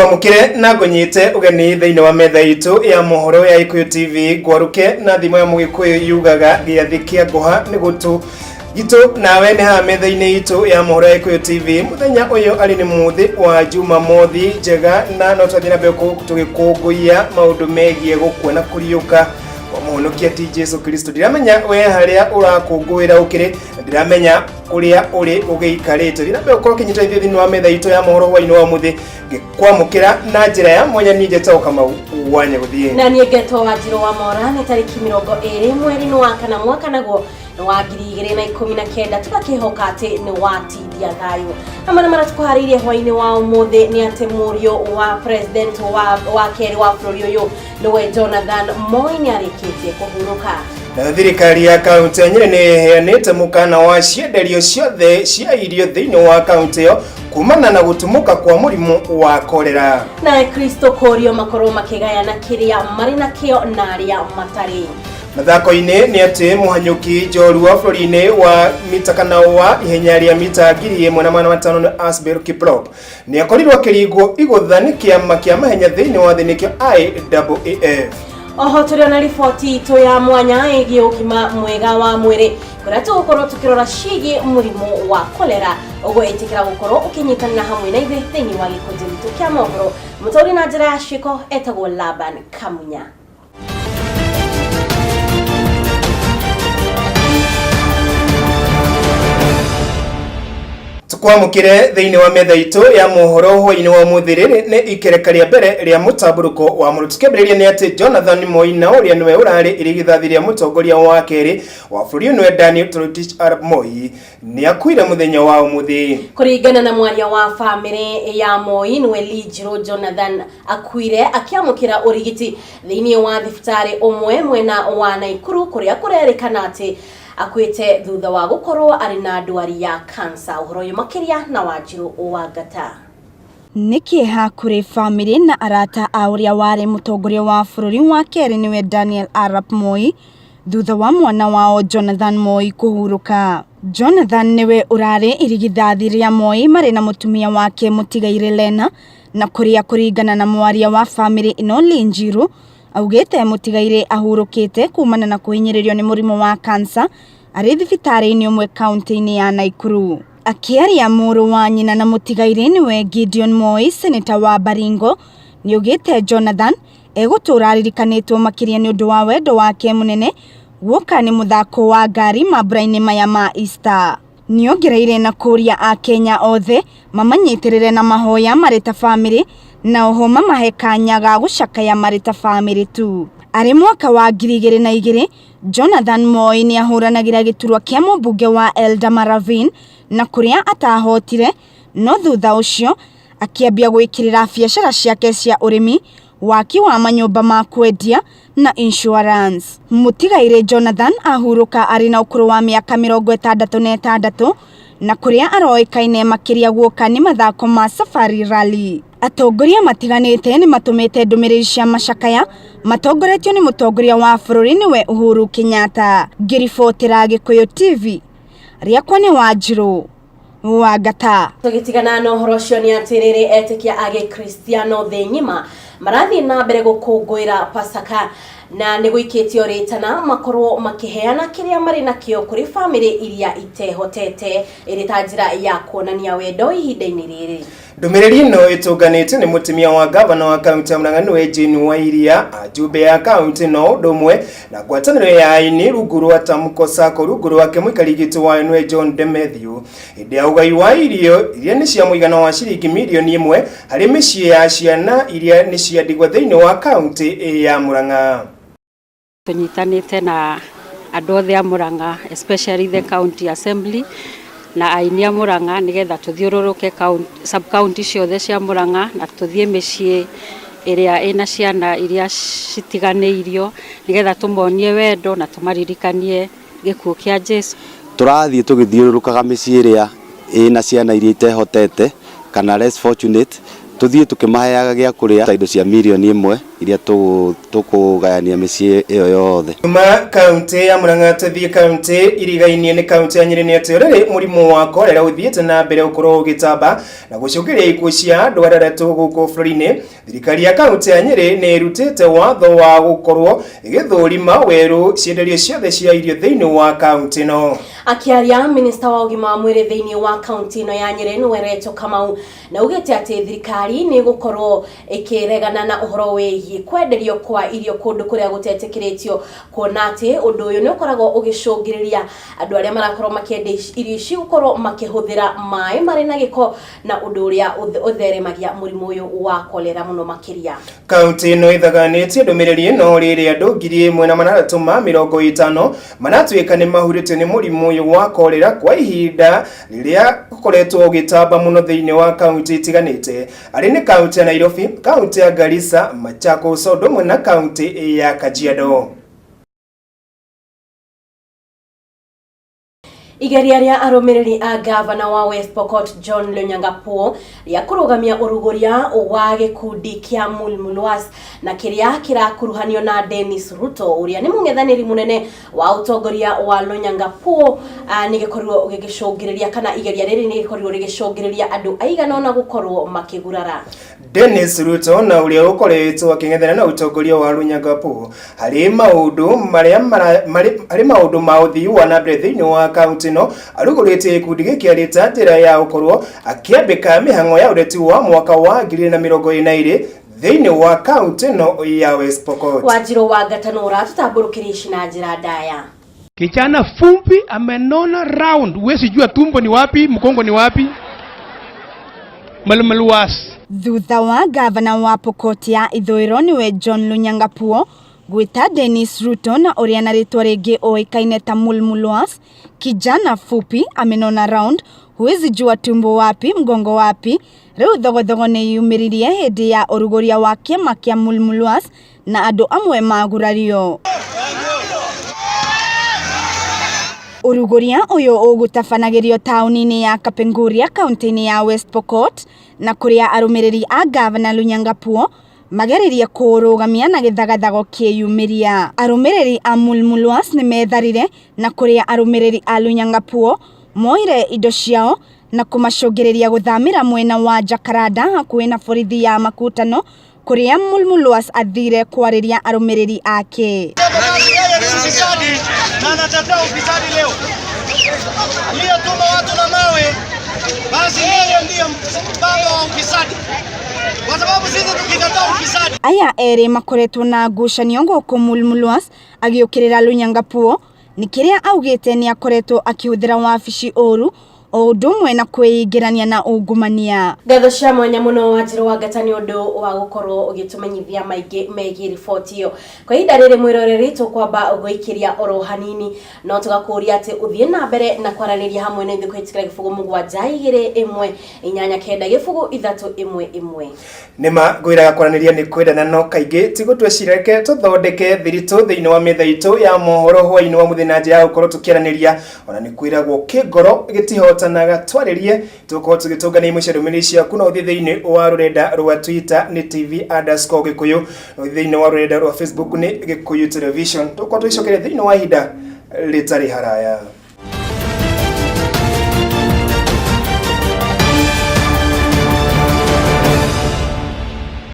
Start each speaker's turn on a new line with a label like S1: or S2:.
S1: Ngwamũkĩre na ngũnyite ũgeni thĩinĩ wa metha itũ ya mohoro ya Gĩkũyũ TV. Ngwarũke na thimo ya Mũgĩkũyũ yugaga gĩathĩ kĩa ngũha nĩ gũtũ gitũ. Nawe nĩ haha metha-inĩ itũ ya mohoro ya Gĩkũyũ TV. Mũthenya ũyũ arĩ nĩ mũthĩ wa Jumamothi njega, na no twathiĩ na mbere tũgĩkũngũiya maũndũ megiĩ gũkua na kũriũka kwa mũhonokia ti Jesu Kristo. Ndiramenya we harĩa ũrakũngũĩra ũkĩrĩ, ndiramenya kũrĩa ũrĩ ũgĩikarĩte. Thiĩ na mbere gũkorwo ũkĩnyita ithuĩ thĩinĩ wa metha itũ ya mohoro hwainĩ wa ũmũthĩ, ngĩkwamũkĩra na njĩra ya mwanya. Niĩ njetagwo Kamau wa Nyagũthiĩ.
S2: Na niĩ ngetwo Wanjirũ wa Mora. Nĩ tarĩki 20 mweri-inĩ wa kana, mwaka naguo nĩ wa 2019. Tũgakĩhoka atĩ nĩ watindia thayũ. Hamwe na marĩa tũkũharĩirie hwainĩ wa ũmũthĩ nĩ atĩ mũriũ wa president wa kerĩ wa bũrũri ũyũ, nĩwe Jonathan Moi, nĩ arĩkĩtie kũhurũka.
S1: Nayo thirikari ya kaunti ya Nyĩrĩ nĩ ĩheanĩte mũkana wa cienderio ciothe cia irio thĩinĩ wa kaunti ĩyo kumana na gũtumũka kwa mũrimũ wa korera.
S2: Na Kristo kũrio makorwo makĩgayana kĩrĩa marĩ nakĩo na arĩa matarĩ.
S1: Mathako-inĩ nĩ atĩ mũhanyũki njorua bũrũri-inĩ wa mita kana wa ihenya rĩa mita 1500 nĩ Asbel Kiprop nĩ akorirwo akĩringwo igũtha nĩ kĩama kĩa mahenya thĩinĩ wa thĩ, nĩkĩo IAAF.
S2: Oho tũrĩ na riboti itũ ya mwanya ĩgiĩ ũgima mwega wa mwĩrĩ, kũrĩa tũgũkorwo tũkĩrora ciĩgiĩ mũrimũ wa kolera. Ũguo ĩtĩkĩra gũkorwo ũkĩnyitanĩra hamwe na ithuĩ thĩinĩ wa gĩkũnjĩ gitũ kĩa mohoro. Mũtaũri na njĩra ya ciĩko etagwo Laban Kamunya.
S1: Tukwamũkĩre thĩinĩ wa metha itũ ya mohoro hwainĩ wa ũmũthĩ. Rĩrĩ nĩ ikereka rĩa mbere rĩa mũtambũrũko wa mũrũ. Tukĩambĩrĩria nĩ atĩ Jonathan Moi, na ũrĩa nĩwe ũrarĩ irigithathi rĩa mũtongoria wa kerĩ wa bũrũri ũyũ, nĩwe Daniel Toroitich arap Moi, nĩ akuire mũthenya wa ũmũthĩ.
S2: Kũringana na mwaria wa bamĩrĩ ya Moi, nĩwe Lee Njirũ, Jonathan akuire akĩamũkĩra ũrigiti thĩinĩ wa thibitarĩ ũmwe mwena wa Naikuru, kũrĩa kũrerĩkana atĩ akuĩte thutha wa gũkorwo arĩ na ndwari ya kansa. Ũhoro ũyũ makĩria na Wanjirũ wa Ngata.
S3: Nĩ kĩeha kũrĩ bamĩrĩ na arata a ũrĩa warĩ mũtongoria wa bũrũri wa kerĩ, nĩwe Daniel Arap Moi, thutha wa mwana wao Jonathan Moi kũhurũka. Jonathan nĩwe ũrarĩ irigithathi rĩa Moi marĩ na mũtumia wake mũtigairĩ Lena, na kũrĩa kũringana na mwaria wa bamĩrĩ ĩno Lee Njiru augĩte mũtigairĩ ahurũkĩte kumana na kũhinyĩrĩrio nĩ mũrimũ wa kansa arĩ thibitarĩ-inĩ ũmwe kaunti-inĩ ya Naikuru. Akĩaria, mũrũ wa nyina na mũtigairĩ, nĩwe Gideon Moi, seneta wa Baringo, nĩaugĩte Jonathan egũtũra aririkanĩtwo makĩria nĩ ũndũ wa wendo wake mũnene guoka nĩ mũthako wa ngari mambura-inĩ maya ma Easter. Nĩongereire na kũria akenya othe mamanyitĩrĩre na mahoya marĩ ta bamĩrĩ, na oho mamahe kanya ga gũcakaya marĩ ta bamĩrĩ tu. Arĩ mwaka wa 2002, Jonathan Moi nĩ ahũranagĩra gĩturwa kĩa mũmbunge wa Eldama Ravine, na kũrĩa atahotire, no thutha ũcio akĩambia gwĩkĩrĩra biacara ciake cia ũrĩmi, waki wa manyũmba ma kwendia na insurance. Mũtigairĩ Jonathan ahurũka arĩ na ũkũrũ wa mĩaka 66, na kũrĩa aroĩkaine makĩria guoka nĩ mathako ma Safari Rally. Atongoria matiganĩte nĩ matũmĩte ndũmĩrĩri cia macakaya matongoretio nĩ mũtongoria wa bũrũri, nĩwe Uhuru Kenyatta. Ngĩribotĩra Gĩkũyũ TV, rĩakwa nĩ Wanjirũ wa Ngata.
S2: Tũgĩtigana na ũhoro ũcio nĩ atĩrĩrĩ, etĩkia a gĩkristiano thĩ ng'ima marathiĩ na mbere gũkũngũĩra Pasaka, na nĩ gũikĩtio rĩtana makorwo makĩheana kĩrĩa marĩ nakĩo kũrĩ bamĩrĩ iria itehotete, ĩrĩ ta njĩra ya kuonania wendo ihinda-inĩ rĩrĩ.
S1: Ndũmĩrĩri ĩno ĩtũnganĩtio nĩ mũtumia wa gavana wa kaunti ya Murang'a, nĩwe Jane Wairia, ajumbe ya kaunti no ũndũ ũmwe na ngwatanĩro ya aini rungu rwa Tamko Sacco, rungu rwake mũikari gĩtĩ wayo, nĩwe John Demethiu, hĩndĩ ya ũgai wa irio iria nĩ cia mũigana wa ciringi mirioni 1 harĩ mĩciĩ ya ciana iria nĩ cia ndigwa thĩinĩ wa kaunti ya Murang'a.
S4: Tũnyitanĩte na andũ othe a Murang'a, especially the county assembly na aini a Murang'a, nĩgetha tũthiũrũrũke sub county ciothe cia Murang'a na tũthiĩ mĩciĩ ĩrĩa ĩna ciana iria citiganĩirio, nĩgetha tũmonie wendo na tũmaririkanie gĩkuũ kĩa Jesu.
S5: Tũrathiĩ tũgĩthiũrũrũkaga mĩciĩ ĩrĩa ĩna ciana iria itehotete kana less fortunate, tũthiĩ tũkĩmaheaga gĩa kũrĩa ta indo cia mirioni 1. Iria tũkũgayania mĩciĩ ĩyo yothe.
S1: Kuma kaunti ya Murang'a tũthiĩ kaunti irigainie nĩ kaunti ya Nyĩrĩ nĩ atĩ rĩrĩ mũrimũ wa korera ũthiĩte na mbere gũkorwo ũgĩtamba na gũcũngĩrĩria ikuũ cia andũ atandatũ gũkũ bũrũri-inĩ. Thirikari ya kaunti ya Nyĩrĩ nĩ ĩrutĩte watho wa gũkorwo ĩgĩthũrima werũ cienderio ciothe cia irio thĩinĩ wa kaunti ĩno.
S2: Akĩaria, minista wa ũgima wa mwĩrĩ thĩinĩ wa kaunti ĩno ya Nyĩrĩ nĩwe Rachel Kamau na augĩte atĩ thirikari nĩ ĩgũkorwo ĩkĩregana na ũhoro wĩgiĩ kwenderio kwa irio kũndũ kũrĩa gũtetĩkĩrĩtio, kuona atĩ ũndũ ũyũ nĩ ũkoragwo ũgĩcũngĩrĩria andũ arĩa marakorwo makĩendia irio ici gũkorwo makĩhũthĩra maĩ marĩ na gĩko, na ũndũ ũrĩa ũtheremagia mũrimũ ũyũ wa kolera mũno makĩria.
S1: Kaunti ĩno ĩthaganĩtie ndũmĩrĩri ĩno rĩrĩa andũ 1650 manatuĩka nĩ mahurĩtio nĩ mũrimũ ũyũ wa korera kwa ihinda rĩrĩa ũkoretwo ũgĩtamba mũno thĩinĩ wa kaunti itiganĩte, arĩ nĩ kaunti ya Nairobi, kaunti ya Garissa, Machakos o ũndũ ũmwe na kaunti ya Kajiado.
S2: Igeria rĩa arũmĩrĩri a gavana wa West Pokot John Lonyangapuo rĩa kũrũgamia ũrugũria wa gĩkundi kĩa Mulmulwas na kĩrĩa kĩrakuruhanio na Dennis Ruto ũrĩa nĩ mũng'ethanĩri mũnene wa ũtongoria wa Lonyangapuo nĩ gĩkorirwo gĩgĩcũngĩrĩria, kana igeria rĩrĩ nĩ gĩkorirwo rĩgĩcũngĩrĩria andũ aigana ũna gũkorwo makĩgurara.
S1: Dennis Ruto na ũrĩa ũkoretwo akĩng'ethera na ũtongoria wa Lonyangapuo harĩ maũndũ marĩa harĩ maũndũ ma ũthii wa na mbere thĩinĩ wa kaunti ĩno, arugũrĩtie gĩkundi gĩkĩ arĩ ta njĩra ya gũkorwo akĩambĩka mĩhang'o ya ũteti wa mwaka wa 2022 thĩinĩ wa kaunti ĩno ya West Pokot.
S2: Wanjirũ wa Ngatanũra tũtambũrũkĩrie ici na njĩra ndaya.
S6: Kijana fumbi amenona round, huwezi jua tumbo ni wapi, mgongo ni wapi. Malmaluas.
S3: Thutha wa gavana wa Pokot ya Ithũĩro nĩwe John Lonyangapuo gwĩta Dennis Ruto na ũrĩa na rĩtwa rĩngĩ ũĩkaine ta Mulmulwas, kijana fupi amenona round, huwezi jua tumbo wapi, mgongo wapi. Rĩu thogothogo nĩ yumĩririe hĩndĩ ya ũrugũria wa kĩama kĩa Mulmulwas na andũ amwe magurario. Ũrugũria ũyũ ũgũtabanagĩrio taũni-inĩ ya Kapenguria kaunti-inĩ ya West Pokot, na kũrĩa arũmĩrĩri a gavana Lonyangapuo mageririe kũũrũgamia na gĩthagathago kĩyumĩria. Arũmĩrĩri a Mulmulwas nĩ metharire na kũrĩa arũmĩrĩri a Lonyangapuo moire indo ciao na kũmacũngĩrĩria gũthamĩra mwena wa Jacaranda hakuhĩ na borithi ya Makutano, kũrĩa Mulmulwas athire kwarĩria arũmĩrĩri ake.
S7: Yeye ni mfisadi na anatetea ufisadi leo. Aliyetuma watu na mawe, basi yeye ndiye baba wa ufisadi, kwa sababu sisi tukikataa ufisadi.
S3: Aya erĩ makoretwo na ngucanio gũkũ Mulmulwas agĩũkĩrĩra Lonyangapuo nĩ kĩrĩa augĩte nĩ akoretwo akĩhũthĩra wabici ũru o ũndũ ũmwe na kwĩingĩrania na ungumania.
S2: Ngatho cia mwanya mũno Wanjirũ wa Ngata nĩ ũndũ wa gũkorwo ũgĩtũmenyithia maingĩ megiĩ riboti ĩyo. Kwa ihinda rĩrĩ mwĩroreri, tũkwamba gũikĩria oro hanini, no tũgakũria atĩ ũthiĩ na mbere na kwaranĩria hamwe na ithuĩ kũhĩtũkĩra 07218903111.
S1: Nĩma ngwĩraga kwaranĩria nĩ kwendana, no kaingĩ ti gũtwĩcireke tũthondeke thiritũ thĩinĩ wa metha itũ ya mohoro hwainĩ wa mũthenya na njĩra ya gũkorwo tũkĩaranĩria. Ona nĩ kwĩragwo kĩngoro gĩtihotanaga, twarĩrie tũkorwo tũgĩtũngania imwe cia ndũmĩrĩri ciaku. No ũthiĩ thĩinĩ wa rũrenda rwa Twitter nĩ TV_Gĩkũyũ, no ũthiĩ thĩinĩ wa rũrenda rwa Facebook nĩ Gĩkũyũ Television. Tũkorwo tũgĩcokeria thĩinĩ wa ihinda rĩtarĩ haraya.